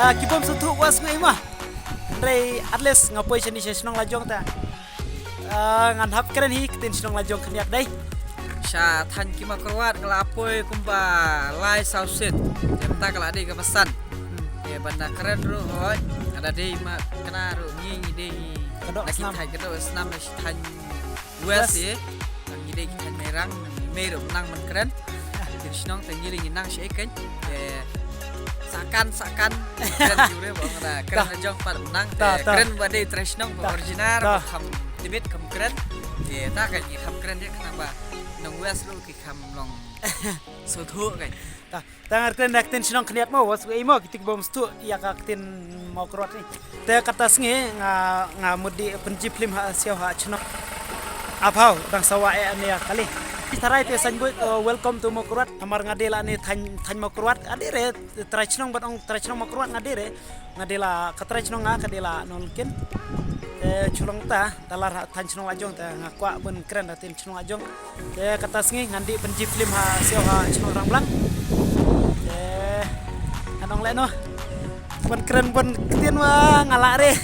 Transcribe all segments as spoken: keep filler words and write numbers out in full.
Ah, ki bym sngewthuh wat sngew ei mo. Hynrei at least nga poi shane sha shnong la jong ta. Ah, ngan hap kren hi ktien shnong la jong khyndiat dei. Sha thaiñ ki Mawkyrwat nga la poi kumba lai saw sien. Te mynta ka la dei kaba san. Hmm. Te ban da kren ruh hooid. Ka da dei ma kane ruh ngi ngi dei ngi. Ka dok snam. Ki thaiñ ka dok snam na shi thaiñ West. West. Ngi dei ki thaiñ Mairang, mei ruh nang man kren. Ktien shnong te ngi ri ngi nang shi ei kren. Te sakan sakan. Kren jure ba nga da kren. Ta. Na jong pat nang. Ta, te ta. Kren ba dei trai shnong ba ta. Original ta. Ba kham tibit kham kren. Te ta ka ngi kham kren ïa khnang ba nong West ruh ki kham long sngewthuh kren. Ta. Tang ar ktien da ktien shnong khyndiat mo, wat sngew ei mo, kito ki bym sngewthuh ïa ka ktien Mawkyrwat ni. Te kata sngi nga, nga mut dei pynjih phlim ha siew ha shnong. Aphaw, dang sawa eh ane ïa kali. Tharai te saiñ buit, uh, welcome to Mawkyrwat. Namar nga dei la ne thaiñ, thaiñ Mawkyrwat. Nga dei re, trai shnong bad ong trai shnong Mawkyrwat nga dei re. Nga dei la ka trai shnong nga, ka dei la Nongkynrih. Te shu long ta, da lar ha thaiñ shnong la jong te nga kwah ban kren da ktien shnong la jong. Te kata sngi ngan dei pynjih phlim ha siew ha shnong Rangblang. Te ngan ong leh noh. Ban kren ban ktien wa nga lah re.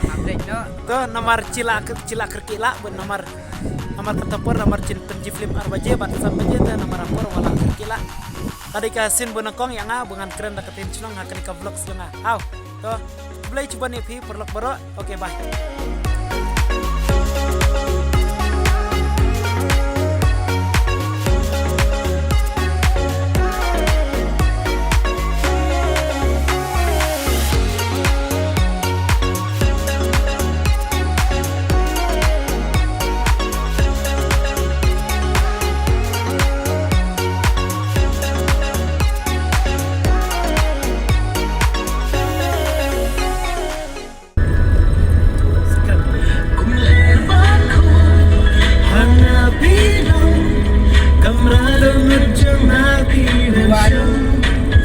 Update noh. To namar shi la, shi la kyrkieh lah ban namar, namar kata por namar shin pynjih phlim ar baje bad san baje te namar apor wa la kyrkieh lah. Ka dei ka sien ba nyngkong ïa nga ba ngan kren da ka ktien shnong ha kane ka vlog jong nga. Haw. To, khublei shibun ïa phi paralok baroh. Okay, bye.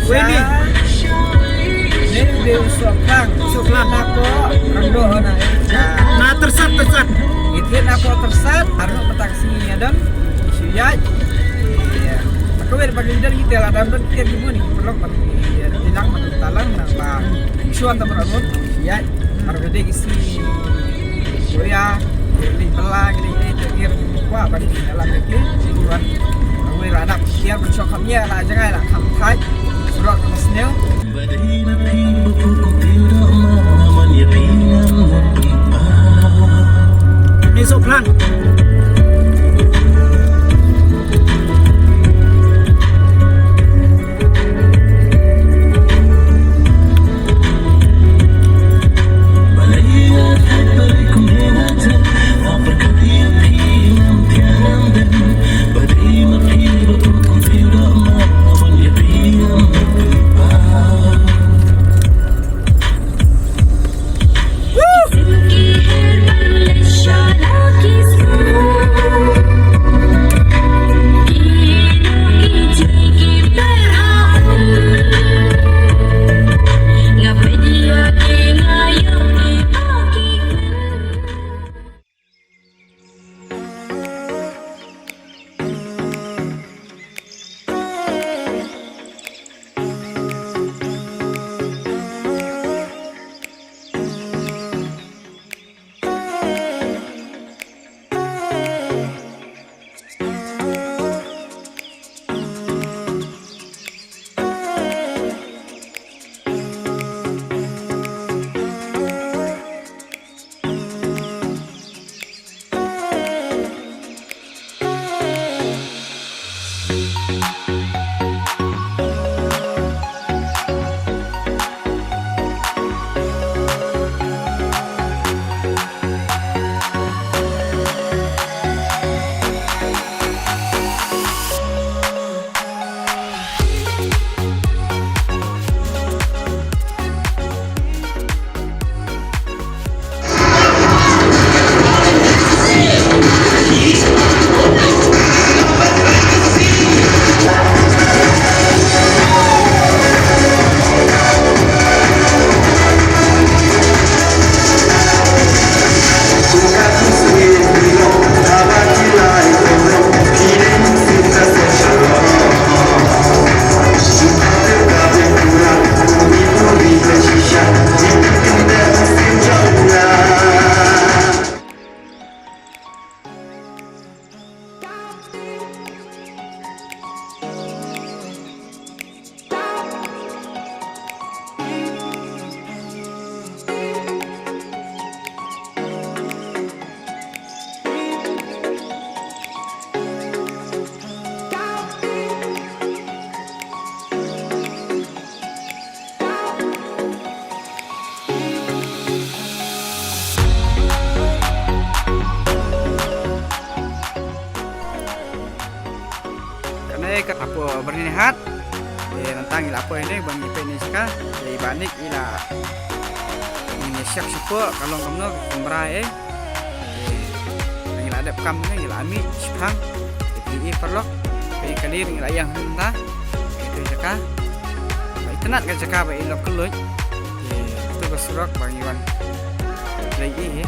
Wei ni. Ni di Soplang. Soplang. Nako, ando na. Na tersat, tersat. Iti nako tersat, anu petak sini ya dong. Suyai. Iya. Aku ber bagi leader kita lah dalam kita di mana. Perlu bagi, iya, bilang bagi talang napa. Suan tak berapa. Suyai. Baru gede isi. Korea, beli bela gede gede, jadi kwa bagi dalam lagi. Tuan, wei radap, biar mensyok kami ya lah, jangan lah, kam thai. Surah kami senior. Ni Soplang. Byrnihat. Te nangta ngi la poi ne ba ngi peit ne jaka. Te i Bah Nik i la, ngi ne shak shapoh ka long kumno ka kamra eh. Te ngi la dep kam ne, ngi la mih shipang. Te phi i paralok, phi i kali ngi la ïeng hangta. Te jaka ba itynnad, ka jaka ba i lok kylluid. Te tu ka surok ba ngi wan leit i hi.